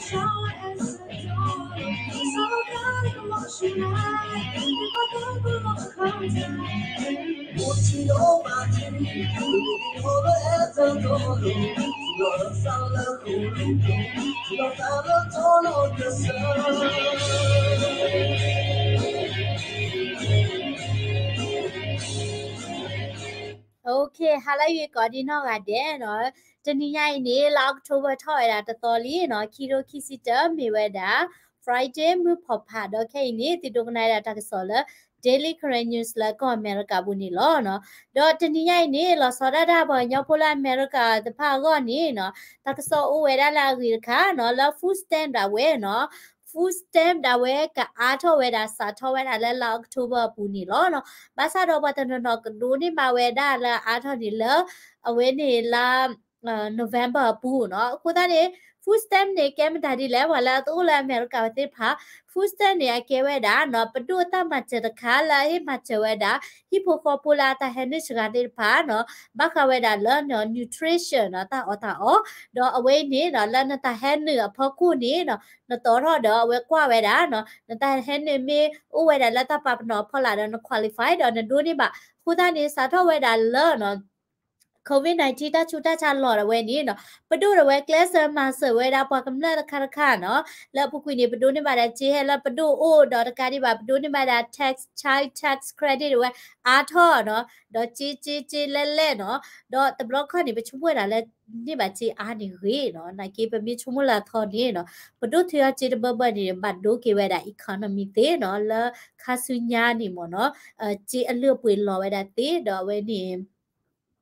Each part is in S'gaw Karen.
Okay, ဟါလၢအဂ့ၤကိးဒံနီၢ်ဂၤဒဲးနီၤ, တနံၤညါအံၤန့ၣ် လါ October ထီၣ်ဝဲဒၣ်တသီလံနီၤ, ခံထိခံဆံတၢ မ့ၢ်ဝဲဒၣ် Friday မုၢ်ဖီၣ်ဖး ဒီးခဲအံၤန့ၣ် သုဒိကနၣ်ဝဲဒၣ်တၢ်ကစီၣ်လၢ Daily Karen News လၢကီၢ်အမဲရကၤပူၤန့ၣ်လီၤ. ဒီးတနံၤညါအံၤန့ၣ် လီၤဆီဒၣ်တၢ်ပှၤကညီဖိလၢအမဲရကၤတဖၣ်အဂီၢ်န့ၣ်နီၤ, တၢ်ကစီၣ်အိၣ်ဝဲဒၣ်လၢအဂ့ၤတခါနီၤ, လၢ food stamp ဒၣ်ဝဲနီၤ, food stamp ဒၣ်ဝဲကအါထီၣ်ဝဲဒၣ် စးထီၣ်ဝဲဒၣ်လၢလါ October အပူၤန့ၣ်လီၤနီၤ. ဘၣ်ဆၣ်ဒီးပှၤတနီၤနီၤကဒိးန့ၢ်ဘၣ်ဝဲဒၣ်လၢအါထီၣ်န့ၣ်လၢ အဝဲန့ၣ်လါ November အပူၤနီၤ. အဃိသတးန့ၣ် food stamp န့ၣ် ကဲမတၤဒ်လဲၣ်, ပှၤလၢအတအိၣ်လၢအမဲရကၤဝဲသ့ၣ်တဖၣ် food stamp န့ၣ် အကဲဝဲဒၣ်နီၤ, ပဒိၣ်တၢ်မၤစၢၤတခါလၢအဟ့ၣ်မၤစၢၤဝဲဒၣ် ဟံၣ်ဖိဃီဖိလၢအတၢ်ဟဲနုာ်စှၤသ့ၣ်တဖၣ်နီၤ, ဘၣ်ဃးဝဲဒၣ်လၢ nutrition နီၤ, တၢ်အီၣ်တၢ်အီ, ဒီးအဝဲအံၤန့ၣ်နီၤ, လၢနတၢ်ဟဲနုာ်အဖီခိၣ်န့ၣ်နီၤ, နတီထီၣ်ဒီးအဝဲကွၢ်ဝဲဒၣ်နီၤ, နတၢ်ဟဲနုာ်မ့ၢ်အိၣ်ဝဲဒၣ်လၢတၢ်ပာ်ပနီၣ်အဖီလာ်ဒီး န qualify ဒီးနဒိးန့ၢ်ဘၣ်. အဃိသတးန့ၣ် စးထီၣ်ဝဲဒၣ်လၢနီၤ COVID nineteen တၢ်ဆူးတၢ်ဆါလီၤဒၣ်ဝဲန့ၣ်နီၤ, ပဒိၣ်ဒၣ်ဝဲကျဲးစၢးမၤစၢၤဝဲဒၣ်ပှၤကမျၢၢ်တခါတခါနီၤ, လၢအပူၤကွံာ်န့ၣ် ပဒိးန့ၢ်ဘၣ်ဒၣ်စ့ဟဲလၢပဒိၣ်အိၣ်ဒီးတကးဒံးဘၣ် ပဒိးန့ၢ်ဘၣ်ဒၣ် tax, child tax credit ဒၣ်ဝဲအါထီၣ်နီၤ, ဒီးစ့စ့စ့လဲလဲၣ်နီၤ, ဒီးတဘျီခီန့ၣ် ပဆိကမိၣ်ဝဲဒၣ်လၢန့ၢ်ဘၣ်စ့အါန့ၣ်ဂ့ၤနီၤ, နာ်က့ပမ့ၢ်ဆိကမိၣ်လၢအသီန့ၣ်နီၤ, ပဒိၣ်ထုးအီၤစ့တဘၢဘၢန့ၣ် ဘၣ်ဒိက့ၤဝဲဒၣ် economy သ့နီၤ, လၢခါဆူညါန့ၣ်မ့ၢ်နီၤ, စ့အလုၢ်အပှ့ၤလီၤဝဲဒၣ်သ့, ဒီးအဝဲန့ၣ်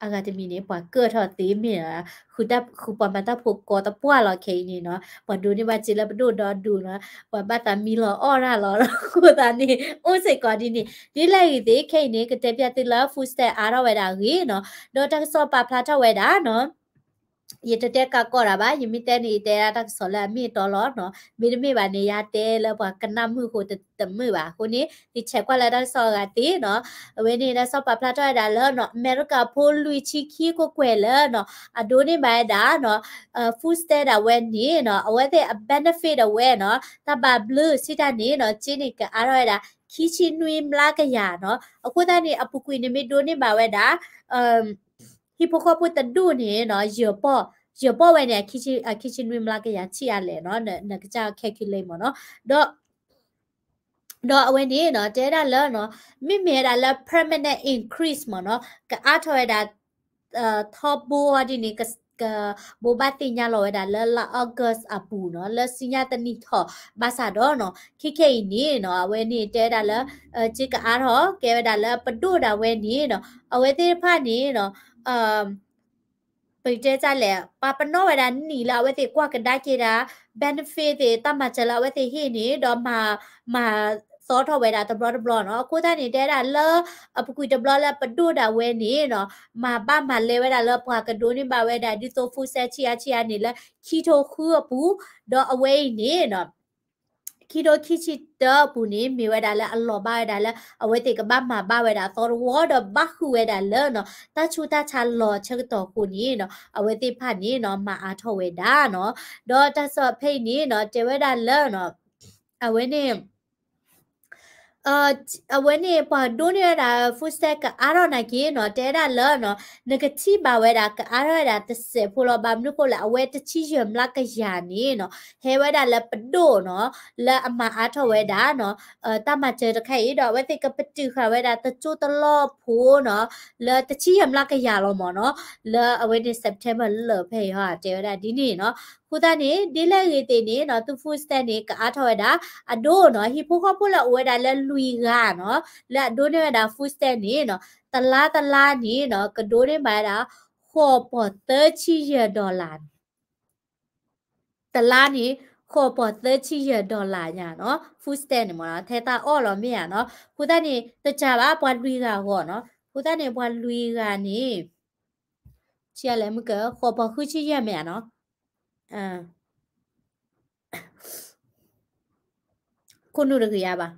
အဂၤတမံၤန့ၣ် ပှၤကၢၣ်ထီၣ်သ့မ့ၢ် ဃုပှၤမၤတၢ်ဖိကိးသပှၢ်လီၤခဲအံၤန့ၣ်နီၤ, ပှၤဒိးန့ၢ်ဘၣ်စ့လၢပဒိၣ်ဒီဒူၣ်နီၤ, ပှၤဘၣ်သးမံလီၤအီၣ်တၢ်လီၤ, အဃိသတးန့ၣ် အိၣ်စ့ၢ်ကီးဒ်န့ၣ်, ဒ်လဲၣ်ဂ့ၤသ့ၣ် ခဲအံၤန့ၣ် ကတဲပျၢ်သုလၢ food stamp အါထီၣ်ဝဲဒၣ်အဂ့ၢ်နီၤ, ဒီးတၢ်ကစီၣ်ပာ်ဖျါထီၣ်ဝဲဒၣ်နီၤ ယတတဲကးကီးတၢ်ဘၣ်, ယမ့ၢ်တဲန့ၣ် ယတဲဒၣ်တၢ်ကစီၣ်လၢအမ့ၢ်အတီလီၤနီၤ, မ့တမ့ၢ်ဘၣ်န့ၣ် ယတဲလၢပှၤကနၣ်မုာ်အဃိတမုာ်ဘၣ်အဃိန့ၣ် ယဆဲးကွၢ်လၢတၢ်ကစီၣ်အဂၤသ့နီၤ, အဝဲန့ၣ် တၢ်ကစီၣ်ပာ်ဖျါထီၣ်ဝဲဒၣ်လၢနီၤ အမဲရကၤဖိလွံၢ်ဆံခံကိးကွဲၢ်လၢနီၤ အဒိးန့ၢ်ဘၣ်ဝဲဒၣ်နီၤ food stamp ဒၣ်ဝဲန့ၣ်နီၤ, အဝဲသ့ၣ်အ benefit ဒၣ်ဝဲနီၤ, တၢ်ဘၣ်ဘျုးစံးတၢ်န့ၣ်နီၤ, စ့န့ၣ်ကအါထီၣ်ဝဲဒၣ် ခံဆံနွံမျးကယၤနီၤ, အဃိသတးန့ၣ် အပူၤကွံာ်န့ၣ်မ့ၢ်ဒိးန့ၢ်ဘၣ်ဝဲဒၣ် ဟံၣ်ဖိဃီဖိတဒူၣ်န့ၣ်နီၤ, ယဲၢ်ပီၢ်, ယဲၢ်ပီၢ်ဝဲန့ၣ် အခံဆံနွံမျးကယၤဆံးအါလဲၣ်နီၤ, နကစၢ် calculate မ့ၢ်နီၤ, ဒီး ဒီးအဝဲန့ၣ်နီၤ တဲဒၣ်လၢနီၤ, မ့မ့ၢ်ဝဲဒၣ်လၢ permanent increase မ့ၢ်နီၤ, ကအါထီၣ်ဝဲဒၣ် ထီဘိအီၤဒ်န့ၣ် ကဘိးဘၣ်သ့ၣ်ညါလီၤဝဲဒၣ်လၢလါ August အပူၤနီၤ, လၢဆူညါတနံၣ်ထီၣ်, ဘၣ်ဆၣ်ဒီးနီၤ ခဲခဲအံၤန့ၣ်နီၤ အဝဲန့ၣ်တဲဝဲဒၣ်လၢ စ့ကအါထီၣ် ကဲဝဲဒၣ်လၢပဒိၣ်ဒၣ်ဝဲန့ၣ်နီၤ, အဝဲသ့ၣ်တဖၣ်န့ၣ်နီၤ ပကတဲဒ်လဲၣ်, ပာ်ပနီၣ်ဝဲဒၣ်နံၣ်လၢအဝဲသ့ၣ်ကွၢ်ကဒါက့ၤဒၣ် benefit သ့ၣ် တၢ်မၤစၢၤလၢအဝဲသ့ၣ်ဟ့ၣ်န့ၣ် ဒီးမၤ မၤသီထီၣ်ဝဲဒၣ်တဘျီတဘျီနီၤ. အဃိသတးန့ၣ် တဲဒၣ်လၢ အပူၤကွံာ်တဘျီလၢပဒိၣ်ဒၣ်ဝဲန့ၣ်နီၤ မၤဘၣ်မၤလဲဝဲဒၣ်လၢပှၤကဒိးန့ၢ်ဘၣ်ဝဲဒၣ် ဒ်သိး food stamp ဆံးအါဆံးအါန့ၣ်လၢ ခံထိဃုအပူၤ, ဒီးအဝဲအံၤန့ၣ်နီၤ ခံထိခံဆံတၢအပူၤန့ၣ် မ့ၢ်ဝဲဒၣ်လၢအလီၤဘၣ်ဝဲဒၣ်လၢ အဝဲသ့ၣ်ကဘၣ်မၤဘၣ်ဝဲဒၣ်အသီတဝီ ဒီးဘၣ်ဃုာ်ဝဲဒၣ်လၢနီၤ တၢ်ဆူးတၢ်ဆါလီၤဆၢကတီၢ်အဃိန့ၣ်နီၤ အဝဲသ့ၣ်တဖၣ်န့ၣ်နီၤ မၤအါထီၣ်ဝဲဒၣ်နီၤ. ဒီးတၢ်ကစီၣ်ဖဲအံၤန့ၣ်နီၤ တဲဝဲဒၣ်လၢနီၤ အဝဲန့ၣ် အဝဲန့ၣ် ပှၤဒိးန့ၢ်ဝဲဒၣ် food stamp ကအါထီၣ်နာ်က့နီၤ တဲဒၣ်လၢနီၤ နကထံၣ်ဘၣ်ဝဲဒၣ် ကအါထီၣ်ဝဲဒၣ်တစဲးဖိလီၤ. ဘၣ်မနုၤဃိလဲၣ် အဝဲတဆံယဲၢ်မျးကယၤန့ၣ်နီၤ ဟဲဝဲဒၣ်လၢပဒိၣ်နီၤ လၢအမၤအါထီၣ်ဝဲဒၣ်နီၤ တၢ်မၤစၢၤတခါအံၤ ဒီးအဝဲသ့ၣ်ကပတုာ်ဃာ်ဝဲဒၣ်တစိၢ်တလီၢ်ဖိနီၤ လၢတဆံယဲၢ်မျးကယၤလီၤမ့ၢ်နီၤ လၢအဝဲန့ၣ် September လၢာ်ဖဲအံၤဟီ တဲဝဲဒၣ်ဒ်န့ၣ်နီၤ. အဃိသတးန့ၣ် ဒ်လဲၣ်ဂ့ၤသ့ၣ်န့ၣ်နီၤ သု food stamp န့ၣ် ကအါထီၣ်ဝဲဒၣ် အဒိနီၤ ဟံၣ်ဖိဃီဖိလၢအအိၣ်ဝဲဒၣ်လၢလွံၢ်ဂၤနီၤ လၢအဒိးန့ၢ်ဝဲဒၣ် food stamp န့ၣ်နီၤ တလါတလါန့ၣ်နီၤ ကဒိးန့ၢ်ဘၣ်ဝဲဒၣ် ဃိးပီၢ်သၢဆံယဲၢ် dollar န့ၣ် တလါန့ၣ် ဃိးပီၢ်သၢဆံယဲၢ် dollar ညါနီၤ food stamp န့ၣ်မ့ၢ်နီၤ ထဲတၢ်အီၣ်လီၤမ့ၢ်ဧါနီၤ. အဃိသတးန့ၣ် တစှၤဘၣ်ပှၤလွံၢ်ဂၤအဂီၢ်နီၤ. အဃိသတးန့ၣ် ပှၤလွံၢ်ဂၤန့ၣ် ဆံးအါလဲၣ်မုၢ်က ဃိးပီၢ်ဃုဆံယဲၢ်မ့ၢ်ဧါနီၤ. ခိၣ်နူာ်တဂ့ၤဧါဘၣ်.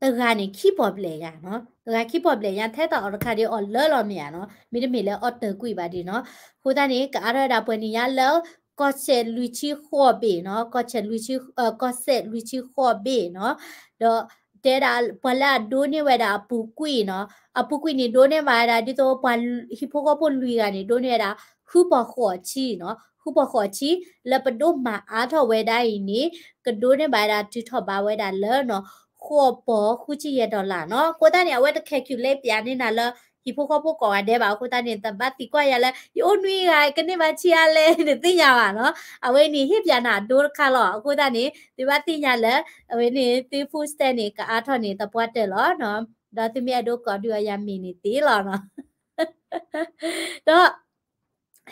တဂၤန့ၣ် ခံပီၢ်ဘျဲၣ်ညါနီၤ. တဂၤခံပီၢ်ဘျဲၣ်ညါ ထဲတၢ်အီၣ်တခါဒ်အီၣ်လၢလီၤမ့ၢ်ဧါနီၤ. မ့တမ့ၢ်လၢအီၣ်တၢၢ်ကွံာ်ဘၣ်ဒ်နီၤ. အဃိသတးန့ၣ် ကအါထီၣ်ဝဲဒၣ်ပှဲၤနံၣ်ညါလၢ ကီၢ်စဲၣ်လွံၢ်ဆံဃိးဘ့ၣ်နီၤ, ကီၢ်စဲၣ်လွံၢ်ဆံ, ကီၢ်စဲၣ်လွံၢ်ဆံဃိးဘ့ၣ်နီၤ, ဒီးတဲဒၣ်ပှၤလၢအဒိးန့ၢ်ဝဲဒၣ်အပူၤကွံာ်နီၤ, အပူၤကွံာ်န့ၣ် ဒိးန့ၢ်ဘၣ်ဝဲဒၣ်ဒ်သိးပှၤဟံၣ်ဖိဃီဖိလွံၢ်ဂၤန့ၣ် ဒိးန့ၢ်ဝဲဒၣ် ဃုပီၤဃိးဆံနီၤ, ဃုပီၤဃိးဆံ လၢပဒိၣ်မၤအါထီၣ်ဝဲဒၣ်အံၤန့ၣ် ကဒိးန့ၢ်ဘၣ်ဝဲဒၣ်တုၤထီၣ်ဘးဝဲဒၣ်လၢနီၤ ဃိးပီၤဃုဆံယဲၢ် dollar နီၤ. အဃိသတးန့ၣ် အဝဲတ calculate ပၠးန့ၢ်နၤလၢ ဟံၣ်ဖိဃီဖိကိးဂၤဒဲးဘၣ်. အဃိသတးန့ၣ် တဘၣ်သံကွၢ်ယၤလၢ ယအိၣ်နွံဂၤ ကန့ၢ်ဘၣ်ဆံးအါလဲၣ် နသ့ၣ်ညါဘၣ်နီၤ. အဝဲန့ၣ်ဟ့ၣ်ပၠးနၤအဒိတခါလီၤ. အဃိသတးန့ၣ် သုဘၣ်သ့ၣ်ညါလၢ အဝဲန့ၣ်သု food stamp န့ၣ် ကအါထီၣ်န့ၣ် သပှၢ်တၢၢ်လီၤနီၤ. ဒီးသုမ့ၢ်အဲၣ်ဒိးကိးဒုးအီၤယၤမ့ၢ်န့ၣ်သ့လီၤနီၤ. ဒီး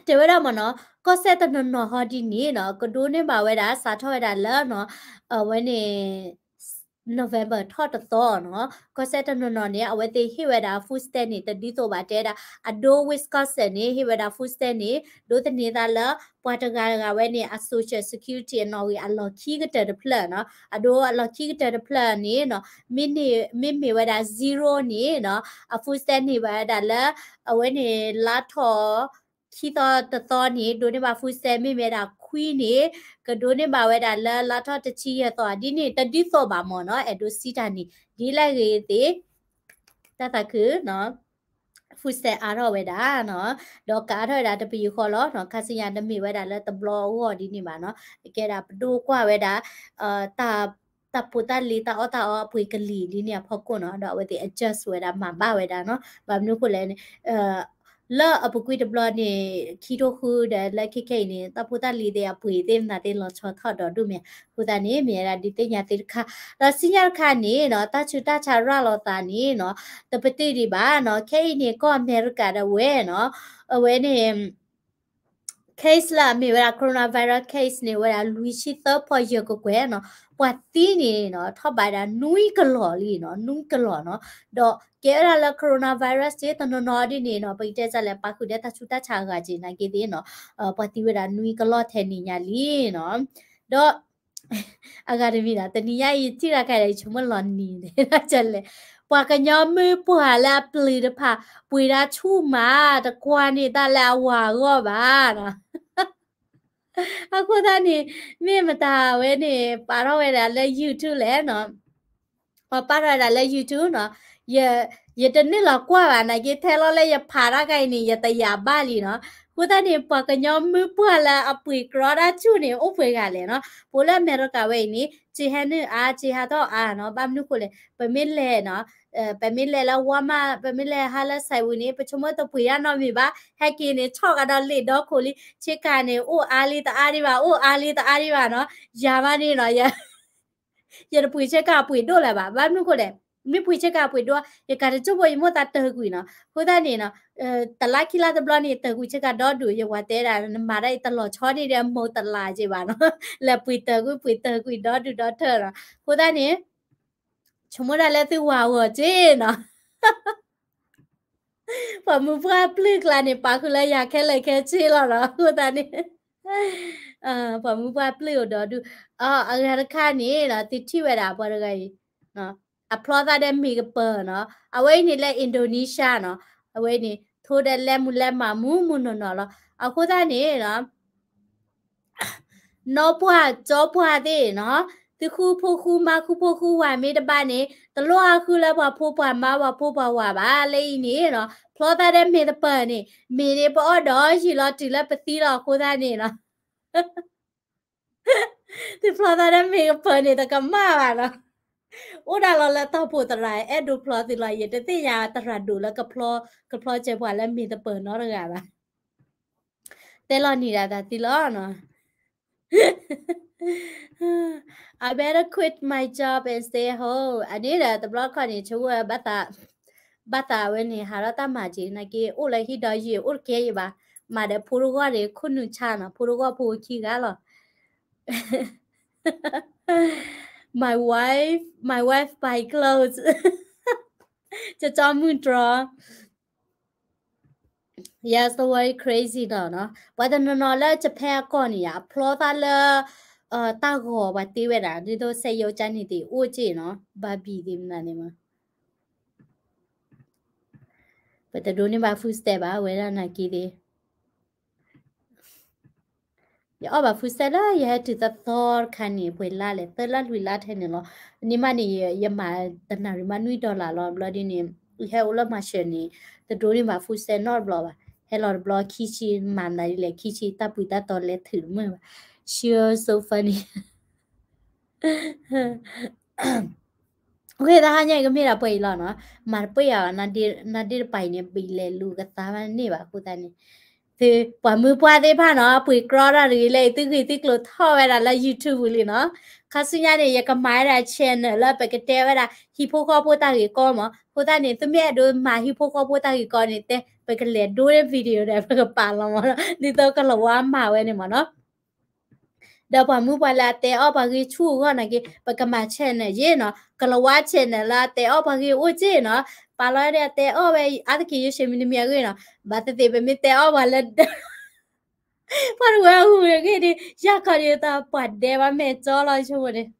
တဲဝဲဒၣ်မ့ၢ်နီၤ, ကီၢ်စဲၣ်တနီၤနီၤဟီဒ်န့ၣ်နီၤ ကဒိးန့ၢ်ဘၣ်ဝဲဒၣ် စးထီၣ်ဝဲဒၣ်လၢနီၤ အဝဲန့ၣ် November ထီၣ်တသီနီၤ, ကီၢ်စဲၣ်တနီၤနီၤန့ၣ် အဝဲသ့ၣ်ဟ့ၣ်ဝဲဒၣ် food stamp န့ၣ် တဒ်သိးဘၣ် တဲဒၣ် အဒိ Wisconsin န့ၣ် ဟ့ၣ်ဝဲဒၣ် food stamp န့ၣ် ဒိးသန့ၤသးလၢ ပှၤတဂၤဂၤဝဲန့ၣ် အ social security အနီၣ်ဂံၢ်အလီၢ်ခံကတၢၢ်တဖျၢၣ်နီၤ, အဒိအလီၢ်ခံကတၢၢ်တဖျၢၣ်န့ၣ်နီၤ မ့မ့ၢ်ဝဲဒၣ် zero န့ၣ်နီၤ အ food stamp န့ၢ်ဘၣ်ဝဲဒၣ်လၢ အဝဲန့ၣ် လါထီၣ် ခံသီတသီန့ၣ် ဒိးန့ၢ်ဘၣ် food stamp မ့မ့ၢ်ဝဲဒၣ်ခွံန့ၣ် ကဒိးန့ၢ်ဘၣ်ဝဲဒၣ်လၢလါထီၣ်တဆံယဲၢ်သီ ဒ်န့ၣ် တဒ်သိးဘၣ်မ့ၢ်နီၤ အဲၣ်ဒိးစံးတၢ်န့ၣ် ဒ်လဲၣ်ဂ့ၤသ့ၣ် တၢ်သးခု food stamp အါထီၣ်ဝဲဒၣ်နီၤ, ဒီးကအါထီၣ်ဝဲဒၣ်တပယူာ်ဃီလီၤနီၤ, ခါဆူညါတမ့ၢ်ဝဲဒၣ်လၢတဘျီအဂီၢ်ဒ်န့ၣ်ဘၣ်နီၤ, ကဲဒၣ်ပဒိၣ်ကွၢ်ဝဲဒၣ် တၢ် တၢ်ဖိတၢ်လံၤတၢ်အီၣ်တၢ်အီအပှ့ၤကလံၤဒ်န့ၣ်အဖီခိၣ်နီၤ, ဒီးအဝဲသ့ၣ် adjust ဝဲဒၣ်မၤဘၣ်ဝဲဒၣ်နီၤ, ဘၣ်မနုၤအဃိလဲၣ်န့ၣ် လၢအပူၤကွံာ်တဘျီန့ၣ် ခံထိဃုဒီးလၢခဲခဲအံၤန့ၣ် တၢ်ဖိတၢ်လံၤသ့ၣ်အပှ့ၤသ့ၣ်မနုၤသ့ၣ်လီၤဆီထီၣ်ဒီးဒိၣ်မး, အဃိသတးန့ၣ် မ့ၢ်ဝဲဒၣ်ဒုးသ့ၣ်ညါသုတခါ, ဒီးဆူညါတခါန့ၣ်နီၤ တၢ်ဆူးတၢ်ဆါရၤလီၤသးန့ၣ်နီၤ တပတုာ်ဒံးဘၣ်နီၤ, ခဲအံၤန့ၣ် ကီၢ်အမဲရကၤဒၣ်ဝဲနီၤ အဝဲန့ၣ် case လၢအမ့ၢ်ဝဲဒၣ် coronavirus case န့ၣ် ဝဲဒၣ်လွံၢ်ဆံသၢဖီယဲၢ်ကကွဲၢ်နီၤ, ပှၤသံန့ၣ်နီၤ ထီၣ်ဘးဒၣ်နွံကလီၢ်လံနီၤ, နွံကလီၢ်နီၤ, ဒီးကဲဝဲဒၣ်လၢ coronavirus စ့ၢ် တနီၤနီၤဒ်န့ၣ်နီၤ ပကတဲစ့ၢ်လဲၣ် ပာ်ဃုာ်ဒီးတၢ်ဆူးတၢ်ဆါအဂၤက့ၤနာ်က့သ့ၣ်နီၤ, ပှၤသံဝဲဒၣ်နွံကလီၢ်ထဲန့ၣ်ညါလံနီၤ, ဒီး အဂၤတမံၤဒီး တနံၤညါအံၤ ထံၣ်တၢ်ခါဒီး ယဆိကမိၣ်လီၤနံၤန့ၣ် လဲၣ်, ပှၤကညီမုၢ်ပှၢ်လၢအပျံၤတဖၣ် ပှ့ၤဒၣ်ဆူၣ်မး တကွၢ်န့ၢ်တၢ်လၢအဝၤအဂီၢ်ဘၣ်နီၤ, အဃိသတးန့ၣ် မ့ၢ်မတၤဝဲန့ၣ် ပာ်ထီၣ်ဝဲဒၣ်လၢ YouTube လဲၣ်နီၤ ပှၤပာ်ထီၣ်ဝဲဒၣ်လၢ YouTube နီၤ, ယ ယတနုာ်လီၤကွၢ်ဘၣ်နာ်က့ ထဲလီၤလၢယဖးတၢ်ခါအံၤန့ၣ် ယတယာ်ဘၣ်လံနီၤ, အဃိသတးန့ၣ် ပှၤကညီမုၢ်ပှၢ်လၢအပှ့ၤကြီတၢ်ဆူၣ်န့ၣ် အိၣ်ပှဲၤဂၤလဲၣ်နီၤ, ပအိၣ်လၢအမဲရကၤဝဲအံၤန့ၣ် စ့ဟဲနုာ်အါ စ့ဟးထီၣ်အါနီၤ, ဘၣ်မနုၤဃိလဲၣ် ပမ့ၢ်လဲၤနီၤ ပမ့ၢ်လဲၤလၢ Walmart ပမ့ၢ်လဲၤဟးလၢ Safeway န့ၣ် ပဆိကမိၣ်တပှ့ၤတၢ်နီတမံၤဘၣ်, ဟဲက့ၤန့ၣ် ဆီၣ်ကဒီးလံာ်ဒီခိၣ်လံ, ဆ့ကၤန့ၣ် အိၣ်အါလံတအါဒံးဘၣ်, အိၣ်အါလံတအါဒံးဘၣ်နီၤ, ယၤမးန့ၣ်နီၤ ယတပှ့ၤဆ့ကၤပှ့ၤဒိၣ်လၢၤဘၣ်, ဘၣ်မနုၤဃိလဲၣ်, မ့ၢ်ပှ့ၤဆ့ကၤပှ့ၤဒိၣ် ယကးတကၠိၢ်ဖိယမိၢ်သးတၢၢ်ကွံာ်နီၤ, အဃိသတးန့ၣ်နီၤ တလါခံလါတဘျီန့ၣ် တၢၢ်ကွံာ်ဆ့ကၤဒီဒူၣ် ယဝၤတဲဒၣ် နမၤတၢ်အံၤတလီၤဆီန့ၢ်ဒီးမိၢ်တလးက့ဘၣ်နီၤ, လဲၤပှ့ၤတၢၢ်ကွံာ်ပှ့ၤတၢၢ်ကွံာ်ဒီဒူၣ်ဒီထၢနီၤ, အဃိသတးန့ၣ် ဆိကမိၣ်ဒၣ်လၢသုဝၤဂီၤက့နီၤ ပှၤမုၢ်ပှၢ်ပျုၢ်ကျါန့ၣ် ပာ်ဃုာ်လၢယၤခဲလၢာ်ခဲဆ့လီၤနီၤ, အဃိသတးန့ၣ် ပှၤမုၢ်ပှၢ်ပျုၢ်အိၣ်ဒီဒူၣ်, အဂၤတခါန့ၣ်နီၤ သုထံၣ်ဝဲဒၣ်ပှၤတဂၤအံၤ အဖျီသးဒီးမ့ၢ်ကပၢၤနီၤ, အဝဲအံၤန့ၣ်လၢ Indonesia နီၤ, အဝဲအံၤန့ၣ် ထိဒီးလဲမုၢ်လဲမးမုၢ်မုၢ်နီၢ်နီၢ်လီၤ, အဃိသတးန့ၣ်နီၤ နီၢ်ပှၢ်ကၠီပှၢ်သ့ၣ်နီၤ, သုဃုဖိဃုမါဃုဖိဃုဝၤမ့ၢ်တဘၣ်န့ၣ် တလိၣ်ဟးဃုလၢပှၤဖိပှၤမါပှၤဖိပှၤဝၤဘၣ်, လၢအံၤန့ၣ်နီၤ ဖျီသးဒီးမ့ၢ်ကပၢၤန့ၣ် မ့ၢ်ဒ်ပအီၣ်ဒီးယံာ်လီၤတုၤလၢပသံလီၤ, အဃိသတးန့ၣ်နီၤ သုဖျီသးဒီးမ့ၢ်ကပၢၤန့ၣ် တကမၣ်ဘၣ်နီၤ, အိၣ်ဒၣ်လီၤလၢတၢ်ဖိသရၣ် အဲၣ်ဒိးဖျီသုလီၤ, ယတသ့ၣ်ညါသရၣ်ဒိၣ်လၢကဖျီ ကဖျီစဲပှၤလၢမ့ၢ်ကပၢၤနီတဂၤဘၣ်, တဲလီၤနံၤဒၣ်တၢ်သံလီၤနီၤ I better quit my job and stay home. အန့ၣ်ဒီးတဘျီခီန့ၣ် ဆိကမိၣ်ဝဲ ဘၣ်သးဝဲန့ၣ် ဟးထီၣ်တၢ်မၤက့ၤ နာ်က့ အိၣ်လၢဟံၣ်ဒီးယံာ် အိၣ်တကဲယံာ်ဘၣ်, မၤဒီးဖိတဂီၢ်န့ၣ် ခိၣ်နူာ်ဆါနီၤ, ဖိတဂီၢ်ဖိခံဂၤလီၤ My wife, my wife buy clothes. ကၠီမုၢ်တြီ Yes, the world crazy နီၤနီၤ, ပှၤတနီၤနီၤလၢ Japan အကီၢ်န့ၣ်ယါ အဖျီသးလၢ တၢ်ဂီၤပှၤတ့ဝဲဒၣ် ဒ်သိး စက်ရုပ်ကြမ်း န့ၣ်သ့ၣ်အိၣ်က့နီၤ, ဘၣ်ဘံၣ်သ့ၣ်မနုၤန့ၣ်မး, ပတဒိးန့ၢ်ဘၣ် food stamp ဘၣ် ဝဲဒၣ်နာ်က့သ့ၣ် ယအီၣ်ဘၣ် full set လၢယဟဲတုၤသီသီတခါန့ၣ် ပှဲၤလါလဲၣ် သၢလါလွံၢ်လါထဲန့ၣ်လီၤ. န့ၣ်မးန့ၣ် ယမၤတနၣ်ရံၣ်မးနွံ dollar လီၤ. ဘျီဒ်န့ၣ် ယဟဲအိၣ်လၢ Marshall န့ၣ် တဒိးန့ၢ်ဘၣ် full set နီတဘျီဘၣ်. ဟဲလီၤတဘျီ ခံဆံ မၤမနုၤဒ်လဲၣ် ခံဆံ တၢ်ပှံၤတၢ်တီလဲၤထုးတမုာ်ဘၣ်. She was so funny. အဃိသတးဟါညါအံၤကမ့ၢ်ဒၣ်ပှဲၤအံၤလီၤနီၤ, မၤတပှဲၤယၤဘၣ်, နဒ့တပၤအံၤန့ၣ် ဘံၣ်လဲၤလူၤကသါဘၣ်န့ၢ်ဘၣ်အဃိသတးန့ၣ်, သုပှၤမုၢ်ပှၢ်သ့ၣ်တဖၣ်နီၤ ပှ့ၤကြီတၢ်တဂ့ၤလၢ သုဂ့ၢ်သုကျိၤထီၣ်ဝဲဒၣ်လၢ YouTube လံနီၤ. ခါဆူညါန့ၣ် ယကမၤဝဲဒၣ် channel လၢပကတဲဝဲဒၣ် ဟံၣ်ဖိဃီဖိတၢ်ဂ့ၢ်ကီမး, အဃိသတးန့ၣ် သုမ့ၢ်အဲၣ်ဒိးမၤဟံၣ်ဖိဃီဖိတၢ်ဂ့ၢ်ကီန့ၣ် တဲ ပကလဲၤဒိလၢ video ဒီး ပကပာ်လီၤမးနီၤ, ဒ်သိးကလၤဝါမၤဝဲန့ၣ်မးနီၤ. ဒီးပှၤမုၢ်ပှၢ်လၢအတဲအီၣ်ပှၤဂ့ၢ်ဆူၣ်အဂီၢ်နာ်က့ ပကမၤ channel ယ့ၣ်နီၤ, ကလၤဝါ channel လၢအတဲအီၣ်ပှၤဂ့ၢ်အိၣ်က့ၢ်နီၤ, ပာ်လီၤဝဲဒၣ်တဲအီၣ်ဝဲအါတက့ၢ် ယိၤၡ့မံၤတမံၤအဂ့ၢ်နီၤ, ဘၣ်သ့ၣ်သ့ၣ်ပမ့ၢ်တဲအီၣ်ပှၤလၢ ပှၤတဝဲအဂ့ၢ်န့ၣ် ယၤခီဒ်သိးပှၤဒဲးဘၣ်မဲာ်ကၠီလီၤ ဆိကမိၣ်န့ၣ်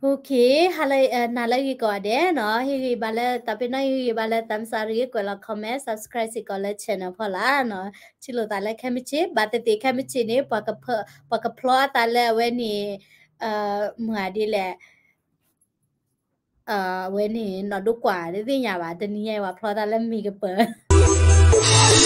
Okay, ဟါလၢ နၤလၢဂ့ၤကိးဂၤဒဲးနီၤ, ဟ့ၣ်ဂံၢ်ဘါလၢ တၢ်ပ့ၤနီၣ် ဟ့ၣ်ဂံၢ်ဘါလၢ သးမစၢ်တဂ့ၤ ကွဲးလီၤ comment, subscribe စ့ၢ်ကီးလၢ channel ဖီလာ်နီၤ, ထံၣ်လိာ်သးလၢခဲမုၢ်ဆ့ၣ်, ဘၣ်သ့ၣ်သ့ၣ်ခဲမုၢ်ဆ့ၣ်န့ၣ် ပှၤကဖျီအသးလၢအဝဲန့ၣ် မုၢ်ဂၤဒ်လဲၣ် အဝဲန့ၣ် နီၢ်ဒိကွၢ် တသ့ၣ်ညါဘၣ်, တနံၤညါအံၤ ပှၤဖျီသးလၢမ့ၢ်ကပၢၤ